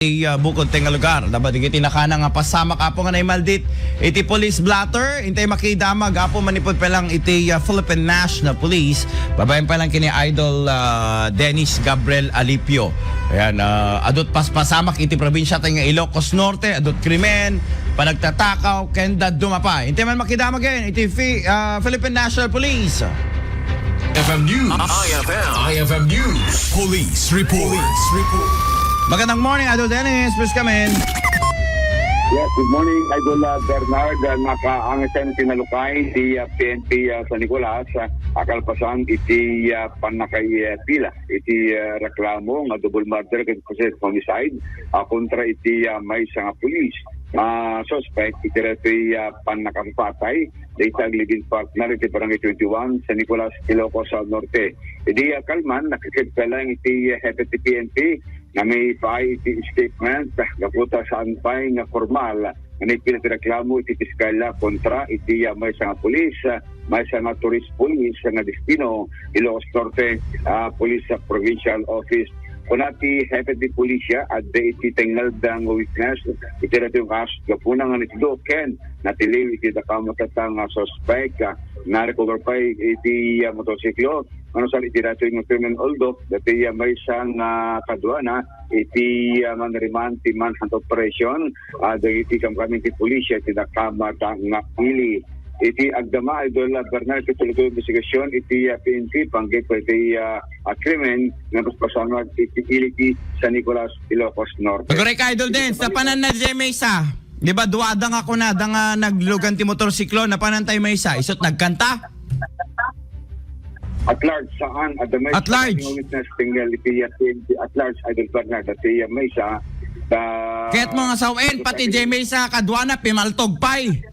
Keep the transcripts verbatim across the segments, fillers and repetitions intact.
iti, ah, bukod ti nga lugar. Dagiti nakana nga pasamak, Apo, nga naimaldit iti police blotter, intay makidamag, Apo, manipud pa lang iti, ah, Philippine National Police, babaen pa lang kini Idol, ah, Dennis Gabriel Alipio. Ayan, ah, adut paspasamak iti probinsia ti nga Ilocos Norte, adut krimen, panagtatakaw, ken dadduma pa. Intay man makidamag iti Fi-, ah, Philippine National Police. F M News. I F M. I F M News. Police report. Police report. Magandang morning, Idol Dennis. Please come in. Yes, good morning, Idol, ah, Bernard. Ah, nakaangasan ti nalukay ti, ah, P N P, ah, San Nicolas, ah, a kalpasan iti, ah, pannakaipila iti, ah, reklamo nga double murder ken homicide, ah, kontra iti, ah, maysa nga pulis. Ah, suspect iti daytoy, ah, pannakapapatay dayta a live-in partner iti Barangay twenty-one, San Nicolas, Ilocos, ah, Norte. Idi, ah, kalman, nakikipeleng iti, ah, hepe ti P N P nga maipaay iti statement, ah, gapu ta saan pay nga formal nga naipila ti reklamo iti piskalya kontra iti, ah, maysa nga pulis, ah, maysa nga tourist police nga destino, Ilocos Norte, ah, Police, ah, Provincial Office. Kuna ti hepe ti pulisya, adda iti tengngel da nga witness iti daytoy nga kaso, gapuna nga naitdo ken natiliw iti dakama ket nga suspect, ah, na-recover pay iti, ah, motorsiklo. Manusar iti daytoy nga krimen, although daytoy, ah, maysa nga kaduana iti, ah, manriman ti manhunt operation, ah, dagiti kamkam ti pulisya iti dakama nga ili. Iti agdama, Idol, ah, Bernard, iti investigasyon iti, ah, P N P, panggep iti, ah, ah, krimen nga paspasamak iti ili ti San Nicolas, Ilocos Norte. Agurayka, Idol Dennis, napanan na diay maysa. Di ba, duada nga kunada nga naglugan ti motorsiklo, napanan tay maysa. Isut nagkanta? At large, saan? Adda maysa. At large. Nga witness, tengngel iti, ah, P N P at large, Idol Bernard, iti, ah, maysa. Da- Ket mo nga sawen, pati diay maysa, kaduana, pimaltog pay.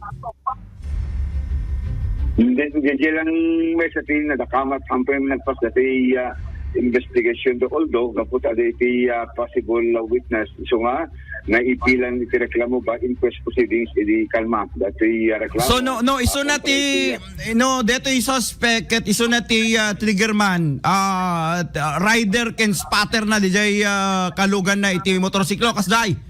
Hindi, hindi lang maysa ti nadakamat, ampo yung nagpas dati, ah, investigation do, although, gapu ta iti, ah, possible, ah, witness. So nga, naipilan iti reklamo ba inquest proceedings, iti kalma, dati, ah, reklamo. So, no, no, isu na ti, no, detoy suspect, ket isu na ti, ah, trigger man, ah, rider ken spotter na, diay, ah, kalugan na iti motorsiklo, kasdiay?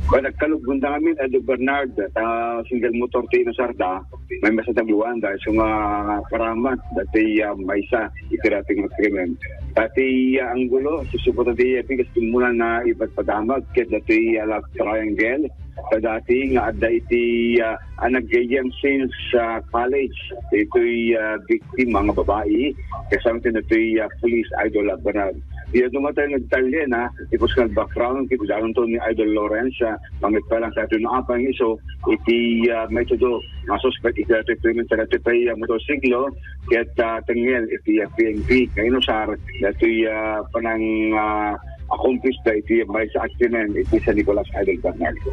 Well, nagkalugunda ngamin, Idol Bernard, ta single motor ti inusarda, may masatagluan da, isu nga karamat, dati, ah, maysa, iti daytoy nga krimen. Dati, ah, anggulo, susuporta ti, ah, pigas muna na ipadpadamag, ket dati, ah, love triangle, ta dati nga adda iti, ah, a naggayyem since, ah, college, itoy, ah, biktima nga babai, kasama ti daytoy, ah, police, Idol, ah, Bernard. Di adu nga tayo nagtalyen, ha, ipus nga background, kita danon to ni Idol Lawrence, ah, pangit pa lang sa atin, apang iso, iti, ah, may todo, nga suspect, iti ato ito yung sa ato pa, ah, motorsiklo, ket, ah, tengngel, iti, ah, P N P, nga inusar, dati, ah, panang, ah, accomplice da iti maysa accident, iti San Nicolas, Idol Bernardo.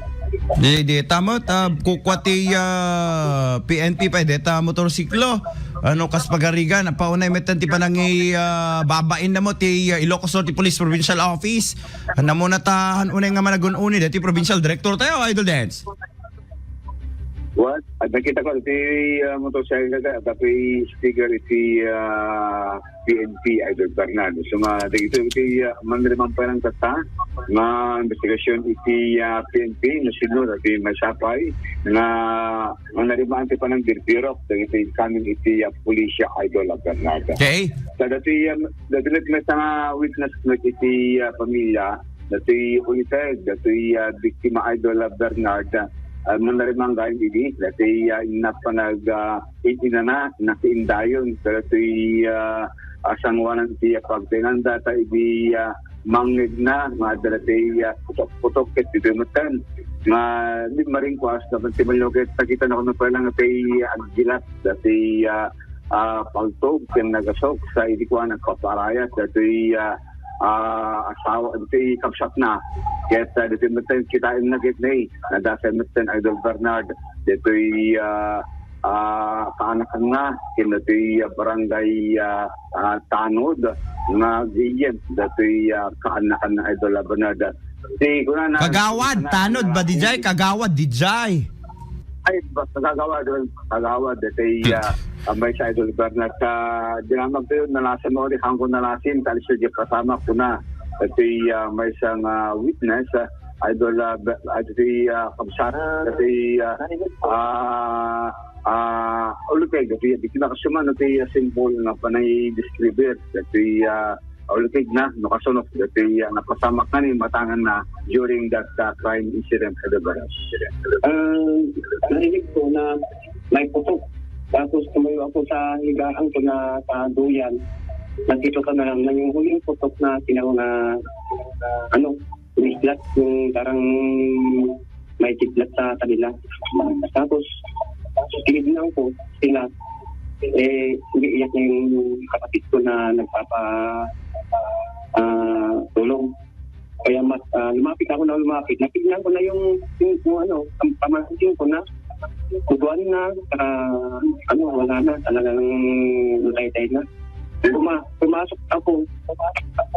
Di, di, tama, ta, kukwa ti, ah, P N P pa, deta motorsiklo. Ano, kas pagarigan, paunay metan ti panangi, ah, babain na mo ti, ah, Ilocos Norte Police Provincial Office. Ano mo na ta, han unay nga managun-uni, dati provincial director tayo, Idol Dance. What? At nakita ko, ti, ah, motorcycle ka, tapi sticker iti, ah, P N P, Idol Bernardo. So, nga, dito, iti, ah, manriman pa lang tata, nga investigasyon iti, ah, P N P, nga sino, dati may sapay, nga, nga narimaan ti panang birbirok, dagiti kamin iti, ah, pulisya, Idol, ah, Bernardo. Okay. Sa dati, ah, dati may sa nga witness mo iti, ah, pamilya, dati ulitek, dati, ah, biktima, Idol, ah, Bernard, ah, manarimangan idi, dati, ah, inna panag, ah, in-, inana, nakiindayon, dati, ah, ah, sanguanan ti, ah, pagtengan data idi, ah, mangngegna, nga dati, ah, putok-putok, ket ditoy metten. Nga, di maringkuas, dapat ti Manlio, ket nakita na ko na pala nga ti, ah, aggilat, dati, ah, ah, paltog, ken nagasok, sa idi kuan, nagpaparayat, dati, ah, ah, asawa, dati kapsatna. Ket, ah, dati metten, kitaenna ket ni, nadasay metten, Idol Bernard, dati, ah, ah, kaanakanna, ken dati, ah, barangay, ah, ah, Tanod, nga gayyem, dati, ah, kaanakanna, Idol Bernard. Ti, kunana, Kagawad, kunana, Tanod ba, dijay? Kagawad, dijay. Ay, basta kagawad, kagawad, dati, ah, amay sa Idol Bernard, ah, dinamag tayo, nalasin mo, di hangko nalasin, talis na di kasama, kuna. Datoy, ah, maysa nga witness, ah, Idol, ah, ba-, ah, datoy, ah, kabsat, datoy, ah, ah, ah, ulipeg, datoy, datoy kinakasuma, datoy, ah, symbol nga panay describe, datoy, ah, ulipeg na, no, kasunod, datoy, ah, napasamak na ni matangan na during that, ah, crime incident, Idol Bernard. Ah, narinig ko na may putok. Tapos tumayo ako sa higaan ko na sa duyan. Nakita ko na lang na yung huling putok na tinawag na, ano, may kidlat, yung parang may kidlat sa kanila. Tapos, tinignan ko sila, eh, umiiyak na yung kapatid ko na nagpapa, ah, tulong. Kaya mas, ah, lumapit ako na lumapit. Natignan ko na yung, yung, yung ano, ang pamangkin ko na, kukuan na, saka, ano, wala na, talagang matay-tay na. Puma-, pumasok ako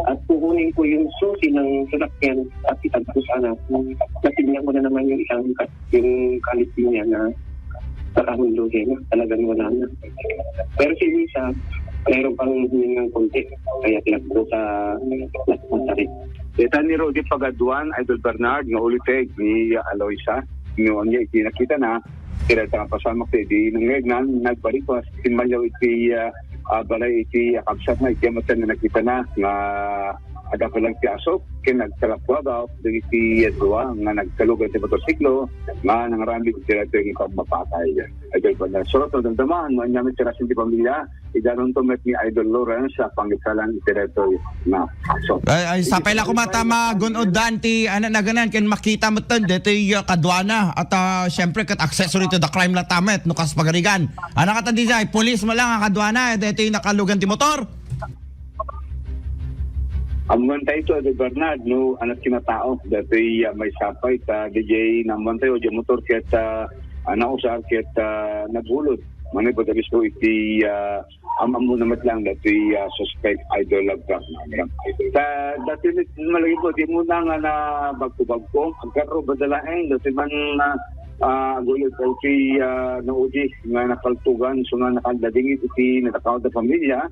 at kukunin ko yung susi ng sasakyan at itagpo sana. Natignan ko na naman yung isang ka-, yung kalipin niya na nakahulog eh, na talagang wala na. Pero si Lisa, mayroon pang humingang konti. Kaya tinakbo sa, sa rin. Kita ni Rudy Pagaduan, Idol Bernard, nga ulipeg ni Aloisa. Nga anya iti nakita na, sila ta pasamak ti di nangegnan, nagbalik ko, tinmalyaw iti, ah, ah, balay iti, ah, kabsat na, iti matan na nakita na, nga adda pa lang ti asok, ken nagtalapwagaw, dagiti dua nga nagkalugan ti motorsiklo, nga nangaramid iti daytoy nga pammapatay. Idol Bernard, surat no damdaman, no anya met ti rason ti pamilya, idanonto met ni Idol Lawrence, ah, pangisalan iti daytoy nga kaso. Ay, ay, sapay la koma ta magun-oddan ti, ano, naganan, ken makita met daytoy, ah, kaduana, at, ah, siyempre, ket accessory to the crime la ta met, no, kas pagarigan. Ano ka ta, dijay? Pulis mo lang, ah, kaduana, eh, daytoy nakalugan ti motor? Ammoan tayo to, Idol Bernard, no, anak kinatao, daytoy, ah, may sapay, ta, dijay, nammoan tayo, dijay motor, ket, ah, ah, nausar, ket, ah, naghulod. Manipud a mismo iti, ah, am-, ammo na met lang datoy, ah, suspect, Idol Bernard. Ta, datoy met malagip ko, di mo na nga na bagko-bagko. Agkarro ba da laeng, datoy man, ah, ah, aguyod ka iti, ah, naudi nga nakaltugan, so nga nakaldadingit iti nadakaw da pamilya.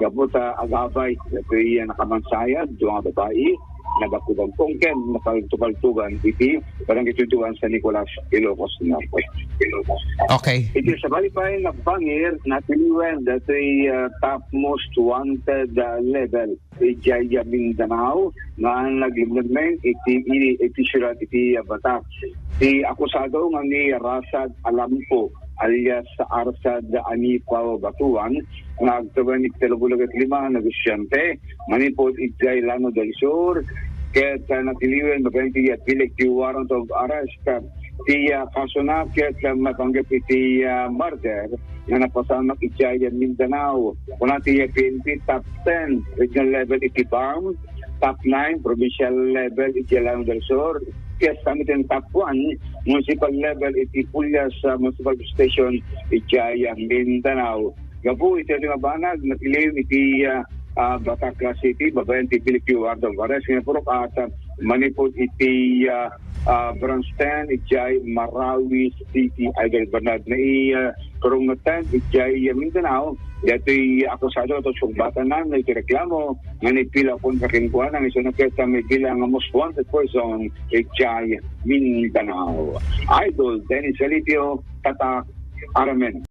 Gapu ta agabay, datoy, ah, nakamansayag, dua nga babai, nabagko-bagko, ken nakaltukaltugan iti Barangay twenty-one, San Nicolas, Ilocos Norte. Okay. Iti sabali pay nga bangir, natiliwen datoy, ah, top most wanted, ah, level idiay, ah, Mindanao nga naglibnagnen iti, iti, iti siyudad iti, ah, Batac. Ti akusado nga ni Rasad Alamco alias Arsad Anipaw Batuan nga agtawen iti tallo puluh ket lima a negosyante manipud idiay Lanao del Sur, ket, ah, natiliwen babaen ti, ah, bileg ti warrant of arrest. Ti, ah, kasona ket, ah, mapanggep iti, ah, murder nga napasamak idiay Mindanao. Kuna ti, ah, P N P top ten regional level iti BARMM, top nine provincial level iti Lanao del Sur, ket sa miten top one municipal level iti Pullas, ah, Municipal Station idiay Mindanao. Gapu iti adu nga banag, natiliw iti, ah, ah, Batac City, babaen ti bileg ti warrant of arrest nga purok at, ah, manipud iti, ah, ah, Branch ten, idiay Marawi City, Idol Bernard. Nai, ah, karungetan, idiay, ah, Mindanao, datoy akusado to sungbatan na iti reklamo nga nagpila kon kakenkuana nga isu na ket may bilang nga most wanted person idiay Mindanao. Idol Dennis Alipio, Tatak, Aramen.